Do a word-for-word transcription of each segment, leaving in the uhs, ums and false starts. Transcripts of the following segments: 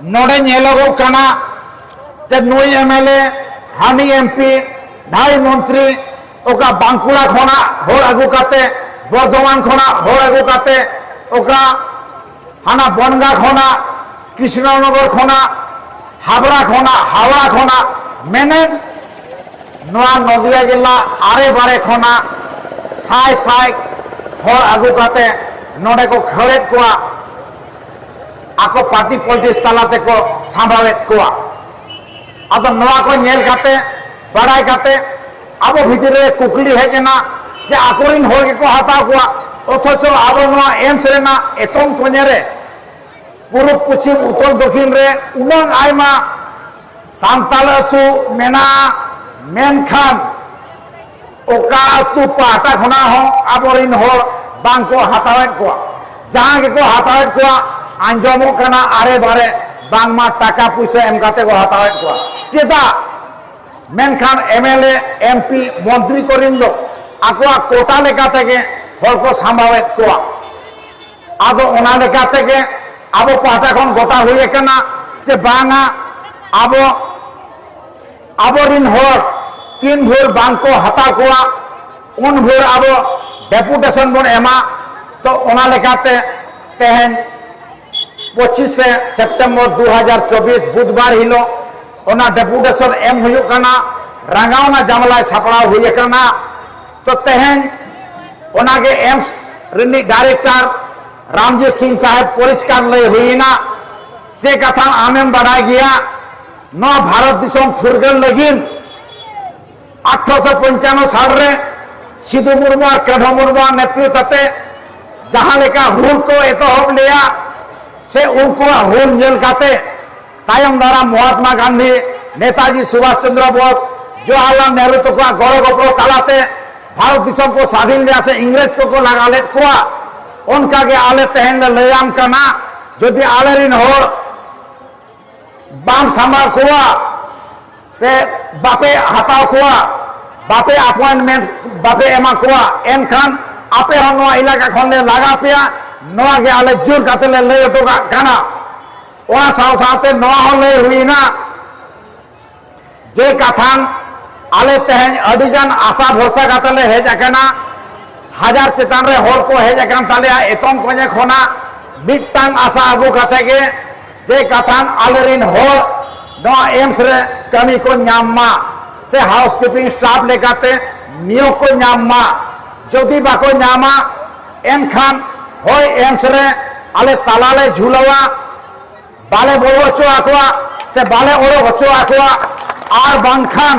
ᱱᱚᱰᱮ ᱧᱮᱞᱚᱜᱚᱜ ᱠᱟᱱᱟ ᱡᱮ ᱱᱩᱭ ᱮᱢᱮᱞᱮ, ᱦᱟᱹᱱᱤ ᱮᱢᱯᱤ, ᱱᱟᱹᱭ ᱢᱚᱱᱛᱨᱤ, ᱚᱠᱟ ᱵᱟᱸᱠᱩᱲᱟ ᱠᱷᱚᱱᱟᱜ ᱦᱚᱲ ᱟᱹᱜᱩ ᱠᱟᱛᱮ, ᱵᱚᱨᱫᱷᱚᱢᱟᱱ ᱠᱷᱚᱱᱟᱜ ᱦᱚᱲ ᱟᱹᱜᱩ ᱠᱟᱛᱮ, ᱚᱠᱟ ᱦᱟᱱᱟ ᱵᱚᱱᱜᱟ ᱠᱷᱚᱱᱟᱜ, ᱠᱨᱤᱥᱱᱚᱱᱚᱜᱚᱨ ᱠᱷᱚᱱᱟᱜ, ᱦᱟᱵᱲᱟ ᱠᱷᱚᱱᱟᱜ, ᱦᱟᱣᱲᱟ ᱠᱷᱚᱱᱟᱜ, ᱢᱮᱱᱮᱫ ᱱᱚᱣᱟ ᱱᱚᱫᱤᱭᱟ ᱡᱮᱞᱟ ᱟᱨᱮ ᱵᱟᱨᱮ ᱠᱷᱚᱱᱟᱜ ᱥᱟᱭ ᱥᱟᱭ ᱦᱚᱲ ᱟᱹᱜᱩ ᱠᱟᱛᱮ ᱱᱚᱰᱮ ᱠᱚ ᱠᱷᱟᱹᱲᱮᱫ ᱠᱚᱣᱟ, ᱟᱠᱚ ᱯᱟᱨᱴᱤ ᱯᱚᱞᱤᱴᱤᱠᱥ ᱛᱟᱞᱟ ᱛᱮᱠᱚ ᱥᱟᱢᱵᱟᱣᱮᱫ ᱠᱚᱣᱟ᱾ ᱟᱫᱚ ᱱᱚᱣᱟ ᱠᱚ ᱧᱮᱞ ᱠᱟᱛᱮ, ᱵᱟᱲᱟᱭ ᱠᱟᱛᱮ ᱟᱵᱚ ᱵᱷᱤᱛᱤᱨ ᱨᱮ ᱠᱩᱠᱞᱤ ᱦᱮᱡ ᱮᱱᱟ ᱡᱮ ᱟᱠᱚᱨᱮᱱ ᱦᱚᱲ ᱜᱮᱠᱚ ᱦᱟᱛᱟᱣ ᱠᱚᱣᱟ, ᱚᱛᱷᱚᱪᱚ ᱟᱵᱚ ᱱᱚᱣᱟ ᱮᱢᱥ ᱨᱮᱱᱟᱜ ᱮᱛᱚᱢ ᱠᱚᱧᱮ ᱨᱮ ᱯᱩᱨᱩᱵ ᱯᱚᱪᱷᱤᱢ ᱩᱛᱛᱚᱨ ᱫᱚᱠᱷᱤᱱ ᱨᱮ ᱩᱱᱟᱹᱝ ᱟᱭᱢᱟ ᱥᱟᱱᱛᱟᱲ ᱟᱹᱛᱩ ᱢᱮᱱᱟᱜᱼᱟ, ᱢᱮᱱᱠᱷᱟᱱ ᱚᱠᱟ ᱟᱹᱛᱩ ᱯᱟᱦᱴᱟ ᱠᱷᱚᱱᱟᱜ ᱦᱚᱸ ᱟᱵᱚᱨᱮᱱ ᱦᱚᱲ ᱵᱟᱝ ᱠᱚ ᱦᱟᱛᱟᱣᱮᱫ ᱠᱚᱣᱟ᱾ ᱡᱟᱦᱟᱸ ᱜᱮᱠᱚ ᱦᱟᱛᱟᱣᱮᱫ ᱠᱚᱣᱟ, ᱟᱸᱡᱚᱢᱚᱜ ᱠᱟᱱᱟ ᱟᱨᱮ ᱵᱟᱨᱮ, ᱵᱟᱝᱢᱟ ᱴᱟᱠᱟ ᱯᱩᱭᱥᱟᱹ ᱮᱢ ᱠᱟᱛᱮ ᱠᱚ ᱦᱟᱛᱟᱣᱮᱫ ᱠᱚᱣᱟ᱾ ᱪᱮᱫᱟᱜ? ᱢᱮᱱᱠᱷᱟᱱ ᱮᱢᱮᱞᱮ, ᱮᱢᱯᱤ, ᱢᱚᱱᱛᱨᱤ ᱠᱚᱨᱮᱱ ᱫᱚ ᱟᱠᱚᱣᱟᱜ ᱠᱳᱴᱟ ᱞᱮᱠᱟ ᱛᱮᱜᱮ ᱦᱚᱲ ᱠᱚ ᱥᱟᱢᱵᱟᱣᱮᱫ ᱠᱚᱣᱟ᱾ ᱟᱫᱚ ᱚᱱᱟ ᱞᱮᱠᱟ ᱛᱮᱜᱮ ᱟᱵᱚ ᱯᱟᱦᱴᱟ ᱠᱷᱚᱱ ᱜᱚᱴᱟ ᱦᱩᱭ ᱟᱠᱟᱱᱟ ᱡᱮ ᱵᱟᱝᱟ, ᱟᱵᱚ, ᱟᱵᱚᱨᱤᱱ ᱦᱚᱲ ᱛᱤᱱ ᱵᱷᱳᱨ ᱵᱟᱝ ᱠᱚ ᱦᱟᱛᱟᱣ ᱠᱚᱣᱟ, ᱩᱱ ᱵᱷᱳᱨ ᱟᱵᱚ ᱰᱮᱯᱩᱴᱮᱥᱚᱱ ᱵᱚᱱ ᱮᱢᱟ᱾ ᱛᱚ ᱚᱱᱟ ᱞᱮᱠᱟᱛᱮ ᱛᱮᱦᱮᱧ ᱯᱚᱸᱪᱤᱥᱮ ᱥᱮᱯᱴᱮᱢᱵᱚᱨ ᱫᱩ ᱦᱟᱡᱟᱨ ᱪᱚᱵᱵᱤᱥ ᱵᱩᱫᱷᱵᱟᱨ ᱦᱤᱞᱳᱜ ᱚᱱᱟ ᱰᱮᱯᱩᱴᱮᱥᱚᱱ ᱮᱢ ᱦᱩᱭᱩᱜ ᱠᱟᱱᱟ᱾ ᱨᱟᱸᱜᱟᱣᱱᱟ ᱡᱟᱢᱞᱟᱭ ᱥᱟᱯᱲᱟᱣ ᱦᱩᱭ ᱟᱠᱟᱱᱟ᱾ ᱛᱚ ᱛᱮᱦᱮᱧ ᱚᱱᱟᱜᱮ ᱮᱢᱥ ᱨᱤᱱᱤᱡ ᱰᱟᱭᱨᱮᱠᱴᱚᱨ ᱨᱟᱢᱡᱤᱛ ᱥᱤᱝ ᱥᱟᱦᱮᱵᱽ ᱯᱚᱨᱤᱥᱠᱟᱨ ᱞᱟᱹᱭ ᱦᱩᱭᱮᱱᱟ᱾ ᱪᱮᱫ ᱠᱟᱛᱷᱟ ᱟᱢᱮᱢ ᱵᱟᱰᱟᱭ ᱜᱮᱭᱟ, ᱱᱚᱣᱟ ᱵᱷᱟᱨᱚᱛ ᱫᱤᱥᱚᱢ ᱯᱷᱩᱨᱜᱟᱹᱞ ᱞᱟᱹᱜᱤᱫ ᱟᱴᱷᱨᱚᱥᱚ ᱯᱚᱧᱪᱟᱱᱱᱚ ᱥᱟᱞ ᱨᱮ ᱥᱤᱫᱩ ᱢᱩᱨᱢᱩ ᱟᱨ ᱠᱟᱹᱱᱦᱩ ᱢᱩᱨᱢᱩᱣᱟᱜ ᱱᱮᱛᱨᱤᱛᱵ ᱛᱮ ᱡᱟᱦᱟᱸ ᱞᱮᱠᱟ ᱦᱩᱞ ᱠᱚ ᱮᱛᱚᱦᱚᱵ ᱞᱮᱭᱟ, ᱥᱮ ᱩᱱᱠᱩᱣᱟᱜ ᱦᱩᱞ ᱧᱮᱞ ᱠᱟᱛᱮ ᱛᱟᱭᱚᱢ ᱫᱟᱨᱟᱢ ᱢᱚᱦᱟᱛᱢᱟ ᱜᱟᱱᱫᱷᱤ, ᱱᱮᱛᱟᱡᱤ ᱥᱩᱵᱷᱟᱥ ᱪᱚᱱᱫᱨᱚ ᱵᱳᱥ, ᱡᱚᱣᱟᱦᱚᱨᱞᱟᱞ ᱱᱮᱦᱨᱩ ᱛᱟᱠᱚᱣᱟᱜ ᱜᱚᱲᱚ ᱜᱚᱯᱚᱲᱚ ᱛᱟᱞᱟᱛᱮ ᱵᱷᱟᱨᱚᱛ ᱫᱤᱥᱚᱢ ᱠᱚ ᱥᱟᱫᱷᱤᱱ ᱞᱮᱭᱟ ᱥᱮ ᱤᱝᱨᱮᱡᱽ ᱠᱚᱠᱚ ᱞᱟᱜᱟ ᱞᱮᱫ ᱠᱚᱣᱟ᱾ ᱚᱱᱠᱟᱜᱮ ᱟᱞᱮ ᱛᱮᱦᱮᱧ ᱞᱮ ᱞᱟᱹᱭᱟᱢ ᱠᱟᱱᱟ, ᱡᱩᱫᱤ ᱟᱞᱮᱨᱤᱱ ᱦᱚᱲ ᱵᱟᱢ ᱥᱟᱢᱵᱟᱣ ᱠᱚᱣᱟ ᱥᱮ ᱵᱟᱯᱮ ᱦᱟᱛᱟᱣ ᱠᱚᱣᱟ, ᱵᱟᱯᱮ ᱟᱯᱚᱭᱮᱱᱴᱢᱮᱱᱴ ᱵᱟᱯᱮ ᱮᱢᱟ ᱠᱚᱣᱟ, ᱮᱱᱠᱷᱟᱱ ᱟᱯᱮ ᱦᱚᱸ ᱱᱚᱣᱟ ᱮᱞᱟᱠᱟ ᱠᱷᱚᱱ ᱞᱮ ᱞᱟᱜᱟ ᱯᱮᱭᱟ᱾ ᱱᱚᱣᱟ ᱜᱮ ᱟᱞᱮ ᱡᱳᱨ ᱠᱟᱛᱮ ᱞᱮ ᱞᱟᱹᱭ ᱦᱚᱴᱚ ᱠᱟᱜ ᱠᱟᱱᱟ᱾ ᱚᱱᱟ ᱥᱟᱶ ᱥᱟᱶᱛᱮ ᱱᱚᱣᱟ ᱦᱚᱸ ᱞᱟᱹᱭ ᱦᱩᱭᱱᱟ ᱡᱮ ᱠᱟᱛᱷᱟᱱ ᱟᱞᱮ ᱛᱮᱦᱮᱧ ᱟᱹᱰᱤᱜᱟᱱ ᱟᱥᱟ ᱵᱷᱚᱨᱥᱟ ᱠᱟᱛᱮ ᱞᱮ ᱦᱮᱡ ᱟᱠᱟᱱᱟ᱾ ᱦᱟᱡᱟᱨ ᱪᱮᱛᱟᱱ ᱨᱮ ᱦᱚᱲ ᱠᱚ ᱦᱮᱡ ᱟᱠᱟᱱ ᱛᱟᱞᱮᱭᱟ ᱮᱛᱚᱢ ᱠᱚᱧᱮ ᱠᱷᱚᱱᱟᱜ, ᱢᱤᱫᱴᱟᱝ ᱟᱥᱟ ᱟᱹᱜᱩ ᱠᱟᱛᱮ ᱜᱮ ᱡᱮ ᱠᱟᱛᱷᱟᱱ ᱟᱞᱮᱨᱤᱱ ᱦᱚᱲ ᱱᱚᱣᱟ ᱮᱢᱥ ᱨᱮ ᱠᱟᱹᱢᱤ ᱠᱚ ᱧᱟᱢ ᱢᱟ, ᱥᱮ ᱦᱟᱣᱩᱥ ᱠᱤᱯᱤᱝ ᱥᱴᱟᱯ ᱞᱮᱠᱟᱛᱮ ᱱᱤᱭᱳᱜ ᱠᱚ ᱧᱟᱢ ᱢᱟ᱾ ᱡᱩᱫᱤ ᱵᱟᱠᱚ ᱧᱟᱢᱟ, ᱮᱱᱠᱷᱟᱱ ᱦᱳᱭ ᱮᱢᱥ ᱨᱮ ᱟᱞᱮ ᱛᱟᱞᱟ ᱞᱮ ᱡᱷᱩᱞᱟᱹᱣᱟ, ᱵᱟᱞᱮ ᱵᱚᱞᱚ ᱦᱚᱪᱚ ᱟᱠᱚᱣᱟ ᱥᱮ ᱵᱟᱞᱮ ᱚᱰᱚᱠ ᱦᱚᱪᱚ ᱟᱠᱚᱣᱟ, ᱟᱨ ᱵᱟᱝᱠᱷᱟᱱ,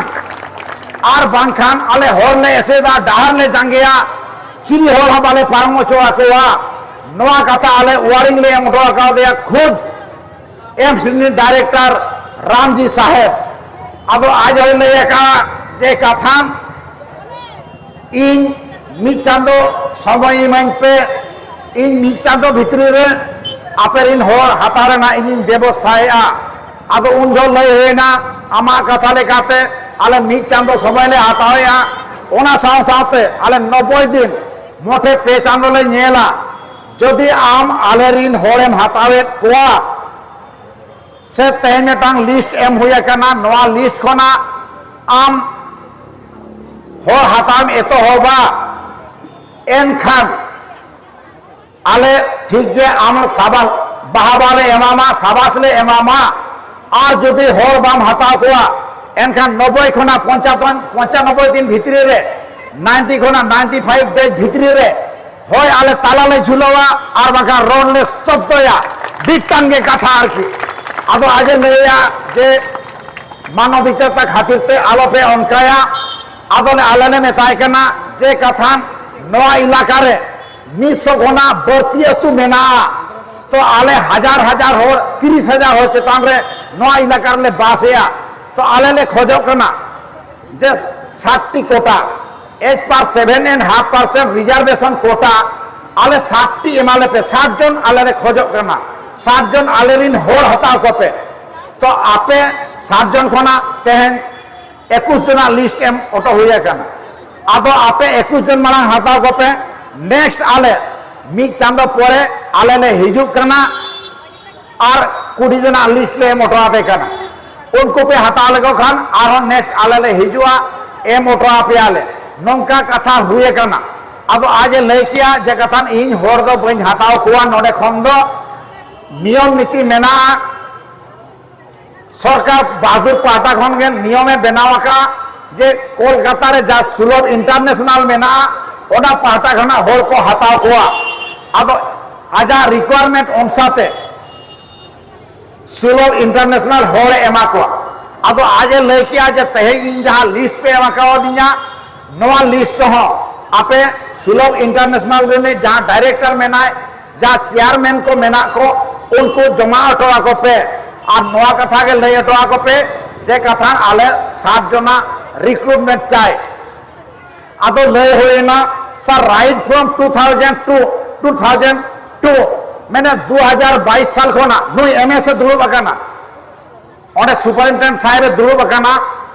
ᱟᱨ ᱵᱟᱝᱠᱷᱟᱱ ᱟᱞᱮ ᱦᱚᱨ ᱞᱮ ᱮᱥᱮᱫᱟ, ᱰᱟᱦᱟᱨ ᱞᱮ ᱡᱟᱸᱜᱮᱭᱟ, ᱪᱤᱞᱤ ᱦᱚᱲ ᱦᱚᱸ ᱵᱟᱞᱮ ᱯᱟᱨᱚᱢ ᱦᱚᱪᱚ ᱟᱠᱚᱣᱟ᱾ ᱱᱚᱣᱟ ᱠᱟᱛᱷᱟ ᱟᱞᱮ ᱳᱣᱟᱨᱱᱤᱝ ᱞᱮ ᱮᱢ ᱦᱚᱴᱚ ᱟᱠᱟᱫᱮᱭᱟ ᱠᱷᱩᱫ ᱮᱢᱥ ᱨᱤᱱᱤᱡ ᱰᱟᱭᱨᱮᱠᱴᱚᱨ ᱨᱟᱢᱡᱤ ᱥᱟᱦᱮᱵᱽ᱾ ᱟᱫᱚ ᱟᱡ ᱦᱚᱸᱭ ᱞᱟᱹᱭ ᱟᱠᱟᱫ ᱡᱮ ᱠᱟᱛᱷᱟᱱ ᱤᱧ ᱢᱤᱫ ᱪᱟᱸᱫᱚ ᱥᱚᱢᱚᱭ ᱤᱢᱟᱹᱧ ᱯᱮ, ᱤᱧ ᱢᱤᱫ ᱪᱟᱸᱫᱚ ᱵᱷᱤᱛᱨᱤ ᱨᱮ ᱟᱯᱮ ᱨᱤᱱ ᱦᱚᱲ ᱦᱟᱛᱟᱣ ᱨᱮᱱᱟᱜ ᱤᱧᱤᱧ ᱵᱮᱵᱚᱥᱛᱷᱟᱭᱮᱫᱼᱟ᱾ ᱟᱫᱚ ᱩᱱ ᱡᱚᱦᱚᱜ ᱞᱟᱹᱭ ᱦᱩᱭᱱᱟ, ᱟᱢᱟᱜ ᱠᱟᱛᱷᱟ ᱞᱮᱠᱟᱛᱮ ᱟᱞᱮ ᱢᱤᱫ ᱪᱟᱸᱫᱚ ᱥᱚᱢᱚᱭ ᱞᱮ ᱦᱟᱛᱟᱣᱮᱫᱼᱟ, ᱚᱱᱟ ᱥᱟᱶ ᱥᱟᱶᱛᱮ ᱟᱞᱮ ᱱᱚᱵᱵᱳᱭ ᱫᱤᱱ ᱢᱚᱴᱷᱮ ᱯᱮ ᱪᱟᱸᱫᱚ ᱞᱮ ᱧᱮᱞᱟ᱾ ᱡᱩᱫᱤ ᱟᱢ ᱟᱞᱮ ᱨᱤᱱ ᱦᱚᱲᱮᱢ ᱦᱟᱛᱟᱣᱮᱫ ᱠᱚᱣᱟ, ᱥᱮ ᱛᱮᱦᱮᱧ ᱢᱤᱫᱴᱟᱝ ᱞᱤᱥᱴ ᱮᱢ ᱦᱩᱭ ᱟᱠᱟᱱᱟ, ᱱᱚᱣᱟ ᱞᱤᱥᱴ ᱠᱷᱚᱱᱟᱜ ᱟᱢ ᱦᱚᱲ ᱦᱟᱛᱟᱣᱮᱢ ᱮᱛᱚᱦᱚᱵᱟ, ᱮᱱᱠᱷᱟᱱ ᱟᱞᱮ ᱴᱷᱤᱠ ᱜᱮ ᱟᱢ ᱥᱟᱵᱟ-, ᱵᱟᱦᱟᱵᱟ ᱞᱮ ᱮᱢᱟᱢᱟ, ᱥᱟᱵᱟᱥ ᱞᱮ ᱮᱢᱟᱢᱟ᱾ ᱟᱨ ᱡᱩᱫᱤ ᱦᱚᱲ ᱵᱟᱢ ᱦᱟᱛᱟᱣ ᱠᱚᱣᱟ, ᱮᱱᱠᱷᱟᱱ ᱱᱚᱵᱵᱳᱭ ᱠᱷᱚᱱᱟᱜ ᱯᱚᱧᱪᱟᱱᱱᱚᱵᱵᱳᱭ ᱫᱤᱱ ᱵᱷᱤᱛᱨᱤ ᱨᱮ, ᱱᱟᱭᱤᱱᱴᱤ ᱠᱷᱚᱱᱟᱜ ᱱᱟᱭᱤᱱᱴᱤ ᱯᱷᱟᱭᱤᱵᱷ ᱰᱮᱡᱽ ᱵᱷᱤᱛᱨᱤ ᱨᱮ ᱦᱳᱭ ᱟᱞᱮ ᱛᱟᱞᱟ ᱞᱮ ᱡᱷᱩᱞᱟᱹᱣᱟ, ᱟᱨ ᱵᱟᱝᱠᱷᱟᱱ ᱨᱚᱲ ᱞᱮ ᱥᱛᱚᱵᱫᱚᱭᱟ᱾ ᱢᱤᱫᱴᱟᱝ ᱜᱮ ᱠᱟᱛᱷᱟ ᱟᱨᱠᱤ᱾ ᱟᱫᱚ ᱟᱡ ᱮ ᱞᱟᱹᱭᱟ ᱡᱮ ᱢᱟᱱᱚᱵᱤᱠᱚᱛᱟ ᱠᱷᱟᱹᱛᱤᱨ ᱛᱮ ᱟᱞᱚᱯᱮ ᱚᱱᱠᱟᱭᱟ᱾ ᱟᱫᱚ ᱞᱮ, ᱟᱞᱮ ᱞᱮ ᱢᱮᱛᱟᱭ ᱠᱟᱱᱟ ᱡᱮ ᱠᱟᱛᱷᱟᱱ ᱱᱚᱣᱟ ᱮᱞᱟᱠᱟ ᱨᱮ ᱢᱤᱫ ᱥᱚ ᱠᱷᱚᱱᱟᱜ ᱵᱟᱹᱲᱛᱤ ᱟᱹᱛᱩ ᱢᱮᱱᱟᱜᱼᱟ, ᱛᱚ ᱟᱞᱮ ᱦᱟᱡᱟᱨ ᱦᱟᱡᱟᱨ ᱦᱚᱲ, ᱛᱤᱨᱤᱥ ᱦᱟᱡᱟᱨ ᱦᱚᱲ ᱪᱮᱛᱟᱱ ᱨᱮ ᱱᱚᱣᱟ ᱮᱞᱟᱠᱟ ᱨᱮᱞᱮ ᱵᱟᱥ ᱮᱜᱼᱟ᱾ ᱛᱚ ᱟᱞᱮ ᱞᱮ ᱠᱷᱚᱡᱚᱜ ᱠᱟᱱᱟ ᱡᱮ ᱥᱟᱛᱴᱤ ᱠᱳᱴᱟ, ᱮᱡᱽ ᱯᱟᱨ ᱥᱮᱵᱷᱮᱱ ᱮᱱᱰ ᱦᱟᱯ ᱯᱟᱨᱥᱮᱱᱴ ᱨᱤᱡᱟᱨᱵᱷᱮᱥᱚᱱ ᱠᱳᱴᱟ ᱟᱞᱮ ᱥᱟᱛᱴᱤ ᱮᱢᱟ ᱞᱮᱯᱮ, ᱥᱟᱛ ᱡᱚᱱ ᱟᱞᱮ ᱞᱮ ᱠᱷᱚᱡᱚᱜ ᱠᱟᱱᱟ, ᱥᱟᱛ ᱡᱚᱱ ᱟᱞᱮ ᱨᱤᱱ ᱦᱚᱲ ᱦᱟᱛᱟᱣ ᱠᱚᱯᱮ᱾ ᱛᱚ ᱟᱯᱮ ᱥᱟᱛ ᱡᱚᱱ ᱠᱷᱚᱱᱟᱜ ᱛᱮᱦᱮᱧ ᱮᱠᱩᱥ ᱡᱚᱱᱟᱜ ᱞᱤᱥᱴ ᱮᱢ ᱚᱴᱚ ᱦᱩᱭ ᱟᱠᱟᱱᱟ᱾ ᱟᱫᱚ ᱟᱯᱮ ᱮᱠᱩᱥ ᱡᱚᱱ ᱢᱟᱲᱟᱝ ᱦᱟᱛᱟᱣ ᱠᱚᱯᱮ, ᱱᱮᱠᱥᱴ ᱟᱞᱮ ᱢᱤᱫ ᱪᱟᱸᱫᱚ ᱯᱚᱨᱮ ᱟᱞᱮ ᱞᱮ ᱦᱤᱡᱩᱜ ᱠᱟᱱᱟ᱾ ᱟᱨ ᱠᱩᱲᱤ ᱡᱚᱱᱟᱜ ᱞᱤᱥᱴ ᱞᱮ ᱮᱢ ᱦᱚᱴᱚ ᱟᱯᱮ ᱠᱟᱱᱟ᱾ ᱩᱱᱠᱩ ᱯᱮ ᱦᱟᱛᱟᱣ ᱞᱮᱠᱚ ᱠᱷᱟᱱ ᱟᱨᱦᱚᱸ ᱱᱮᱠᱥᱴ ᱟᱞᱮ ᱞᱮ ᱦᱤᱡᱩᱜᱼᱟ, ᱮᱢ ᱦᱚᱴᱚ ᱟᱯᱮᱭᱟᱞᱮ᱾ ᱱᱚᱝᱠᱟ ᱠᱟᱛᱷᱟ ᱦᱩᱭ ᱟᱠᱟᱱᱟ᱾ ᱟᱫᱚ ᱟᱡ ᱮ ᱞᱟᱹᱭ ᱠᱮᱜᱼᱟ ᱡᱮ ᱠᱟᱛᱷᱟᱱ ᱤᱧ ᱦᱚᱲ ᱫᱚ ᱵᱟᱹᱧ ᱦᱟᱛᱟᱣ ᱠᱚᱣᱟ, ᱱᱚᱰᱮ ᱠᱷᱚᱱ ᱫᱚ ᱱᱤᱭᱚᱢ ᱱᱤᱛᱤ ᱢᱮᱱᱟᱜᱼᱟ᱾ ᱥᱚᱨᱠᱟᱨ ᱵᱟᱦᱟᱫᱩᱨ ᱯᱟᱦᱴᱟ ᱠᱷᱚᱱ ᱜᱮ ᱱᱤᱭᱚᱢᱮ ᱵᱮᱱᱟᱣ ᱟᱠᱟᱫᱼᱟ ᱡᱮ ᱠᱳᱞᱠᱟᱛᱟ ᱨᱮ ᱡᱟ ᱥᱩᱞᱚᱵᱷ ᱤᱱᱴᱟᱨᱱᱮᱥᱚᱱᱟᱞ ᱢᱮᱱᱟᱜᱼᱟ, ᱚᱱᱟ ᱯᱟᱦᱴᱟ ᱠᱷᱚᱱᱟᱜ ᱦᱚᱲ ᱠᱚ ᱦᱟᱛᱟᱣ ᱠᱚᱣᱟ᱾ ᱟᱫᱚ ᱟᱡᱟᱜ ᱨᱤᱠᱣᱟᱨᱢᱮᱱᱴ ᱚᱱᱥᱟᱛᱮ ᱥᱩᱞᱚᱵᱷ ᱤᱱᱴᱟᱨᱱᱮᱥᱚᱱᱟᱞ ᱦᱚᱲᱮ ᱮᱢᱟ ᱠᱚᱣᱟ᱾ ᱟᱫᱚ ᱟᱡ ᱮ ᱞᱟᱹᱭ ᱠᱮᱜᱼᱟ ᱡᱮ ᱛᱮᱦᱮᱧ ᱤᱧ ᱡᱟᱦᱟᱸ ᱞᱤᱥᱴ ᱯᱮ ᱮᱢ ᱟᱠᱟᱣᱫᱤᱧᱟ, ᱱᱚᱣᱟ ᱞᱤᱥᱴ ᱦᱚᱸ ᱟᱯᱮ ᱥᱩᱞᱚᱵᱷ ᱤᱱᱴᱟᱨᱱᱮᱥᱚᱱᱟᱞ ᱨᱤᱱᱤᱡ ᱡᱟᱦᱟᱸ ᱰᱟᱭᱨᱮᱠᱴᱚᱨ ᱢᱮᱱᱟᱭ, ᱡᱟᱦᱟᱸ ᱪᱮᱭᱟᱨᱢᱮᱱ ᱠᱚ ᱢᱮᱱᱟᱜ ᱠᱚ, ᱩᱱᱠᱩ ᱡᱚᱢᱟ ᱦᱚᱴᱚ ᱟᱠᱚ ᱯᱮ᱾ ᱟᱨ ᱱᱚᱣᱟ ᱠᱟᱛᱷᱟ ᱜᱮ ᱞᱟᱹᱭ ᱦᱚᱴᱚ ᱟᱠᱚ ᱯᱮ ᱡᱮ ᱠᱟᱛᱷᱟ ᱟᱞᱮ ᱥᱟᱛ ᱡᱚᱱᱟᱜ ᱨᱤᱠᱨᱩᱴᱢᱮᱱᱴ ᱪᱟᱭ᱾ ᱟᱫᱚ ᱞᱟᱹᱭ ᱦᱩᱭᱮᱱᱟ, ᱥᱟᱨ, right from two thousand two, two thousand two, ᱢᱟᱱᱮ ᱫᱩ ᱦᱟᱡᱟᱨ ᱵᱟᱭᱤᱥ ᱥᱟᱞ ᱠᱷᱚᱱᱟᱜ ᱱᱩᱭ ᱮᱢ ᱮᱥ ᱮ ᱫᱩᱲᱩᱵ ᱟᱠᱟᱱᱟ, ᱚᱸᱰᱮ ᱥᱩᱯᱟᱨᱤᱱᱴᱮᱱᱰᱮᱱᱴ ᱥᱟᱦᱮᱵ ᱮ ᱫᱩᱲᱩᱵ ᱟᱠᱟᱱᱟ,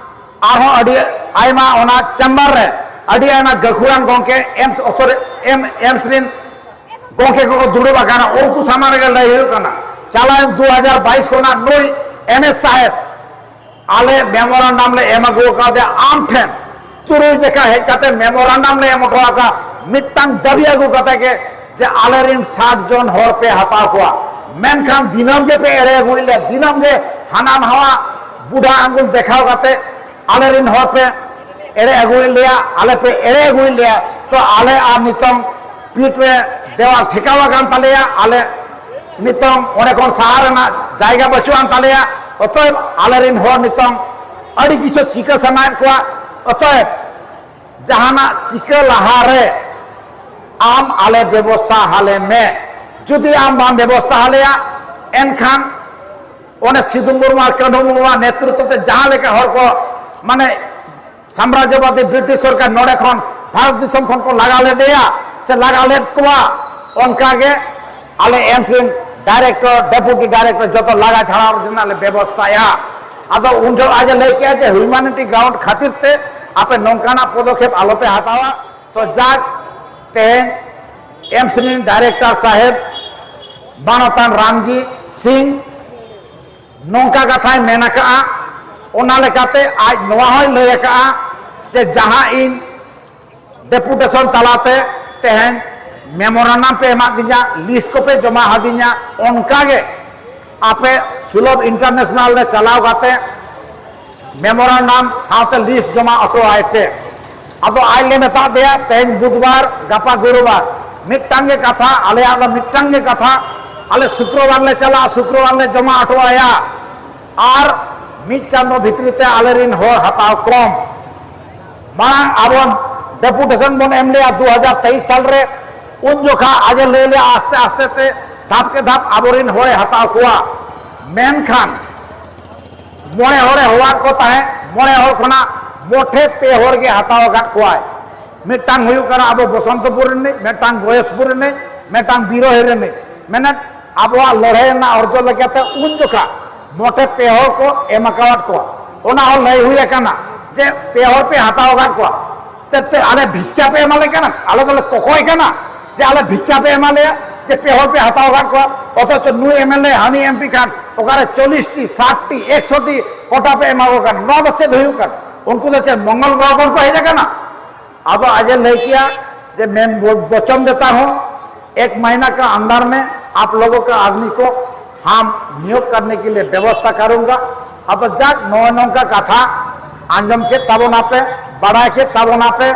ᱟᱨᱦᱚᱸ ᱟᱹᱰᱤ ᱟᱭᱢᱟ ᱚᱱᱟ ᱪᱮᱢᱵᱟᱨ ᱨᱮ ᱟᱹᱰᱤ ᱟᱭᱢᱟ ᱜᱟᱹᱠᱷᱩᱲᱟᱱ ᱜᱚᱢᱠᱮ ᱮᱢᱥ ᱚᱛᱷᱚᱨ-, ᱮᱢ-, ᱮᱢᱥ ᱨᱤᱱ ᱜᱚᱢᱠᱮ ᱠᱚᱠᱚ ᱫᱩᱲᱩᱵ ᱟᱠᱟᱱᱟ, ᱩᱱᱠᱩ ᱥᱟᱢᱟᱝ ᱨᱮᱜᱮ ᱞᱟᱹᱭ ᱦᱩᱭᱩᱜ ᱠᱟᱱᱟ, ᱪᱟᱞᱟᱣᱮᱱ ᱫᱩ ᱦᱟᱡᱟᱨ ᱵᱟᱭᱤᱥ ᱠᱷᱚᱱᱟᱜ ᱱᱩᱭ ᱮᱢ ᱮᱥ ᱥᱟᱦᱮᱵ ᱟᱞᱮ ᱢᱮᱢᱳᱨᱟᱱᱰᱟᱢ ᱞᱮ ᱮᱢ ᱟᱹᱜᱩ ᱟᱠᱟᱫᱮᱭᱟ ᱟᱢ ᱴᱷᱮᱱ, ᱛᱩᱨᱩᱭ ᱡᱮᱠᱷᱟ ᱦᱮᱡ ᱠᱟᱛᱮ ᱢᱮᱢᱳᱨᱟᱱᱰᱟᱢ ᱞᱮ ᱮᱢ ᱦᱚᱴᱚ ᱟᱠᱟᱫ, ᱢᱤᱫᱴᱟᱝ ᱫᱟᱹᱵᱤ ᱟᱹᱜᱩ ᱠᱟᱛᱮ ᱜᱮ ᱡᱮ ᱟᱞᱮ ᱨᱤᱱ ᱥᱟᱴ ᱡᱚᱱ ᱦᱚᱲ ᱯᱮ ᱦᱟᱛᱟᱣ ᱠᱚᱣᱟ, ᱢᱮᱱᱠᱷᱟᱱ ᱫᱤᱱᱟᱹᱢ ᱜᱮ ᱯᱮ ᱮᱲᱮ ᱟᱹᱜᱩᱭᱮᱫ ᱞᱮᱭᱟ, ᱫᱤᱱᱟᱹᱢ ᱜᱮ ᱦᱟᱱᱟ ᱱᱟᱣᱟ ᱵᱩᱰᱷᱟ ᱟᱸᱜᱩᱞ ᱫᱮᱠᱷᱟᱣ ᱠᱟᱛᱮ ᱟᱞᱮ ᱨᱤᱱ ᱦᱚᱲ ᱯᱮ ᱮᱲᱮ ᱟᱹᱜᱩᱭᱮᱫ ᱞᱮᱭᱟ, ᱟᱞᱮ ᱯᱮ ᱮᱲᱮ ᱟᱹᱜᱩᱭᱮᱫ ᱞᱮᱭᱟ᱾ ᱛᱚ ᱟᱞᱮ ᱟᱨ ᱱᱤᱛᱚᱝ ᱯᱤᱴ ᱨᱮ ᱫᱮᱣᱟᱞ ᱴᱷᱮᱠᱟᱣ ᱟᱠᱟᱱ ᱛᱟᱞᱮᱭᱟ, ᱟᱞᱮ ᱱᱤᱛᱚᱝ ᱚᱸᱰᱮ ᱠᱷᱚᱱ ᱥᱟᱦᱟ ᱨᱮᱱᱟᱜ ᱡᱟᱭᱜᱟ ᱵᱟᱹᱪᱩᱜ ᱟᱱ ᱛᱟᱞᱮᱭᱟ᱾ ᱚᱛᱚᱮᱵ ᱟᱞᱮ ᱨᱤᱱ ᱦᱚᱲ ᱱᱤᱛᱚᱝ ᱟᱹᱰᱤ ᱠᱤᱪᱷᱩ ᱪᱤᱠᱟᱹ ᱥᱟᱱᱟᱭᱮᱫ ᱠᱚᱣᱟ᱾ ᱚᱛᱚᱮᱵ ᱡᱟᱦᱟᱱᱟᱜ ᱪᱤᱠᱟᱹ ᱞᱟᱦᱟ ᱨᱮ ᱟᱢ ᱟᱞᱮ ᱵᱮᱵᱚᱥᱛᱷᱟ ᱟᱞᱮ ᱢᱮ᱾ ᱡᱩᱫᱤ ᱟᱢ ᱵᱟᱢ ᱵᱮᱵᱚᱥᱛᱷᱟ ᱟᱞᱮᱭᱟ, ᱮᱱᱠᱷᱟᱱ ᱚᱱᱮ ᱥᱤᱫᱷᱩ ᱢᱩᱨᱢᱩ ᱟᱨ ᱠᱟᱹᱱᱦᱩ ᱢᱩᱨᱢᱩᱣᱟᱜ ᱱᱮᱛᱨᱤᱛᱵ ᱛᱮ ᱡᱟᱦᱟᱸ ᱞᱮᱠᱟ ᱦᱚᱲ ᱠᱚ, ᱢᱟᱱᱮ, ᱥᱟᱢᱨᱟᱡᱽᱡᱚᱵᱟᱫᱤ ᱵᱨᱤᱴᱤᱥ ᱥᱚᱨᱠᱟᱨ ᱱᱚᱰᱮ ᱠᱷᱚᱱ ᱵᱷᱟᱨᱚᱛ ᱫᱤᱥᱚᱢ ᱠᱷᱚᱱ ᱠᱚ ᱞᱟᱜᱟ ᱞᱮᱫᱮᱭᱟ ᱥᱮ ᱞᱟᱜᱟ ᱞᱮᱫ ᱠᱚᱣᱟ, ᱚᱱᱠᱟ ᱜᱮ ᱟᱞᱮ ᱮᱢᱥ ᱨᱮᱱ ᱰᱟᱭᱨᱮᱠᱴᱚᱨ, ᱰᱮᱯᱩᱴᱤ ᱰᱟᱭᱨᱮᱠᱴᱚᱨ ᱡᱚᱛᱚ ᱞᱟᱜᱟ ᱡᱷᱟᱲᱟᱣ ᱨᱮᱱᱟᱜ ᱞᱮ ᱵᱮᱵᱚᱥᱛᱷᱟᱭᱟ᱾ ᱟᱫᱚ ᱩᱱ ᱡᱚᱦᱚᱜ ᱟᱡ ᱮ ᱞᱟᱹᱭ ᱠᱮᱜᱼᱟ ᱡᱮ ᱦᱤᱭᱩᱢᱟᱱᱤᱴᱤ ᱜᱨᱟᱣᱩᱱᱰ ᱠᱷᱟᱹᱛᱤᱨ ᱛᱮ ᱟᱯᱮ ᱱᱚᱝᱠᱟᱱᱟᱜ ᱯᱚᱫᱚᱠᱷᱮᱯ ᱟᱞᱚᱯᱮ ᱦᱟᱛᱟᱣᱟ᱾ ᱛᱚ ᱡᱟᱠ, ᱛᱮᱦᱮᱧ ᱮᱢᱥ ᱨᱮᱱ ᱰᱟᱭᱨᱮᱠᱴᱚᱨ ᱥᱟᱦᱮᱵᱽ ᱢᱟᱱᱚᱛᱟᱱ ᱨᱟᱢᱡᱤ ᱥᱤᱝ ᱱᱚᱝᱠᱟ ᱠᱟᱛᱷᱟᱭ ᱢᱮᱱ ᱟᱠᱟᱫᱼᱟ᱾ ᱚᱱᱟ ᱞᱮᱠᱟᱛᱮ ᱟᱡ ᱱᱚᱣᱟ ᱦᱚᱸᱭ ᱞᱟᱹᱭ ᱟᱠᱟᱫᱼᱟ ᱡᱮ ᱡᱟᱦᱟᱸ ᱤᱧ ᱰᱮᱯᱩᱴᱮᱥᱚᱱ ᱛᱟᱞᱟᱛᱮ ᱛᱮᱦᱮᱧ ᱢᱮᱢᱳᱨᱟᱱᱰᱟᱢ ᱯᱮ ᱮᱢᱟᱫᱤᱧᱟ, ᱞᱤᱥᱴ ᱠᱚᱯᱮ ᱡᱚᱢᱟ ᱟᱹᱫᱤᱧᱟ, ᱚᱱᱠᱟᱜᱮ ᱟᱯᱮ ᱥᱩᱞᱚᱵᱷ ᱤᱱᱴᱟᱨᱱᱮᱥᱚᱱᱟᱞ ᱨᱮ ᱪᱟᱞᱟᱣ ᱠᱟᱛᱮ ᱢᱮᱢᱳᱨᱟᱱᱰᱟᱢ ᱥᱟᱶᱛᱮ ᱞᱤᱥᱴ ᱡᱚᱢᱟ ᱦᱚᱴᱚ ᱟᱭ ᱯᱮ᱾ ᱟᱫᱚ ᱟᱡ ᱞᱮ ᱢᱮᱛᱟᱫ ᱫᱮᱭᱟ, ᱛᱮᱦᱮᱧ ᱵᱩᱫᱷᱵᱟᱨ, ᱜᱟᱯᱟ ᱜᱩᱨᱩᱵᱟᱨ, ᱢᱤᱫᱴᱟᱝ ᱜᱮ ᱠᱟᱛᱷᱟ, ᱟᱞᱮᱭᱟᱜ ᱫᱚ ᱢᱤᱫᱴᱟᱝ ᱜᱮ ᱠᱟᱛᱷᱟ, ᱟᱞᱮ ᱥᱩᱠᱨᱚᱵᱟᱨ ᱞᱮ ᱪᱟᱞᱟᱜᱼᱟ, ᱥᱩᱠᱨᱚᱵᱟᱨ ᱞᱮ ᱡᱚᱢᱟ ᱦᱚᱴᱚ ᱟᱭᱟ᱾ ᱟᱨ ᱢᱤᱫ ᱪᱟᱸᱫᱚ ᱵᱷᱤᱛᱨᱤ ᱛᱮ ᱟᱞᱮᱨᱤᱱ ᱦᱚᱲ ᱦᱟᱛᱟᱣ ᱠᱚᱢ᱾ ᱢᱟᱲᱟᱝ ᱟᱵᱚ ᱰᱮᱯᱩᱴᱮᱥᱚᱱ ᱵᱚᱱ ᱮᱢ ᱞᱮᱜᱼᱟ ᱫᱩ ᱦᱟᱡᱟᱨ ᱛᱮᱭᱤᱥ ᱥᱟᱞ ᱨᱮ, ᱩᱱ ᱡᱚᱠᱷᱟ ᱟᱡ ᱮ ᱞᱟᱹᱭ ᱞᱮᱜᱼᱟ ᱟᱥᱛᱮ ᱟᱥᱛᱮ ᱛᱮ ᱫᱷᱟᱯ ᱠᱮ ᱫᱷᱟᱯ ᱟᱵᱚᱨᱤᱱ ᱦᱚᱲᱮ ᱦᱟᱛᱟᱣ ᱠᱚᱣᱟ᱾ ᱢᱮᱱᱠᱷᱟᱱ ᱢᱚᱬᱮ ᱦᱚᱲᱮ ᱦᱚᱦᱚᱣᱟᱫ ᱠᱚ ᱛᱟᱦᱮᱸᱫ, ᱢᱚᱬᱮ ᱦᱚᱲ ᱠᱷᱚᱱᱟᱜ ᱢᱚᱴᱷᱮ ᱯᱮ ᱦᱚᱲ ᱜᱮ ᱦᱟᱛᱟᱣ ᱟᱠᱟᱫ ᱠᱚᱣᱟᱭ᱾ ᱢᱤᱫᱴᱟᱝ ᱦᱩᱭᱩᱜ ᱠᱟᱱᱟ ᱟᱵᱚ ᱵᱚᱥᱚᱱᱛᱚᱯᱩᱨ ᱨᱤᱱᱤᱡ, ᱢᱤᱫᱴᱟᱝ ᱜᱚᱭᱮᱥᱯᱩᱨ ᱨᱤᱱᱤᱡ, ᱢᱤᱫᱴᱟᱝ ᱵᱤᱨᱳᱦᱤ ᱨᱤᱱᱤᱡ᱾ ᱢᱮᱱᱮᱫ ᱟᱵᱚᱣᱟᱜ ᱞᱟᱹᱲᱦᱟᱹᱭ ᱨᱮᱱᱟᱜ ᱚᱨᱡᱚ ᱞᱮᱠᱟᱛᱮ ᱩᱱ ᱡᱚᱠᱷᱟ ᱢᱚᱴᱷᱮ ᱯᱮ ᱦᱚᱲ ᱠᱚ ᱮᱢ ᱟᱠᱟᱣᱟᱫ ᱠᱚᱣᱟ᱾ ᱚᱱᱟ ᱦᱚᱸ ᱞᱟᱹᱭ ᱦᱩᱭ ᱟᱠᱟᱱᱟ ᱡᱮ ᱯᱮ ᱦᱚᱲ ᱯᱮ ᱦᱟᱛᱟᱣ ᱟᱠᱟᱫ ᱠᱚᱣᱟ᱾ ᱪᱮᱫ ᱛᱮ ᱟᱞᱮ ᱵᱷᱤᱠᱠᱟ ᱯᱮ ᱮᱢᱟᱞᱮ ᱠᱟᱱᱟ? ᱟᱞᱮ ᱫᱚᱞᱮ ᱠᱚᱠᱚᱭ ᱠᱟᱱᱟ ᱡᱮ ᱟᱞᱮ ᱵᱷᱤᱠᱠᱟ ᱯᱮ ᱮᱢᱟ ᱞᱮᱭᱟ ᱡᱮ ᱯᱮ ᱦᱚᱲ ᱯᱮ ᱦᱟᱛᱟᱣ ᱟᱠᱟᱫ ᱠᱚᱣᱟ, ᱚᱛᱷᱚᱪᱚ ᱱᱩᱭ ᱮᱢᱮᱞᱮ ᱦᱟᱹᱱᱤ ᱮᱢᱯᱤ ᱠᱷᱟᱱ ᱚᱠᱟᱨᱮ ᱪᱚᱞᱞᱤᱥ ᱴᱤ, ᱥᱟᱴ ᱴᱤ, ᱮᱠᱥᱚ ᱴᱤ ᱠᱚᱴᱟ ᱯᱮ ᱮᱢᱟ ᱠᱚ ᱠᱟᱱᱟ? ᱱᱚᱣᱟ ᱫᱚ ᱪᱮᱫ ᱦᱩᱭᱩᱜ ᱠᱟᱱᱟ? ᱩᱱᱠᱩ ᱫᱚ ᱪᱮᱫ ᱢᱚᱝᱜᱚᱞ ᱜᱨᱚᱦᱚ ᱠᱷᱚᱱ ᱠᱚ ᱦᱮᱡ ᱟᱠᱟᱱᱟ? ᱟᱫᱚ ᱟᱡ ᱮ ᱞᱟᱹᱭ ᱠᱮᱭᱟ ᱡᱮ मैं वचन देता हूँ, एक महीना का अंदर में आप लोगों का आदमी को हम नियोग करने के लिए व्यवस्था करूंगा। ᱟᱫᱚ ᱡᱟᱠ, ᱱᱚᱜᱼᱚᱭ ᱱᱚᱝᱠᱟ ᱠᱟᱛᱷᱟ ᱟᱸᱡᱚᱢ ᱠᱮᱫ ᱛᱟᱵᱚᱱᱟᱯᱮ, ᱵᱟᱲᱟᱭ ᱠᱮᱫ ᱛᱟᱵᱚᱱᱟᱯᱮ᱾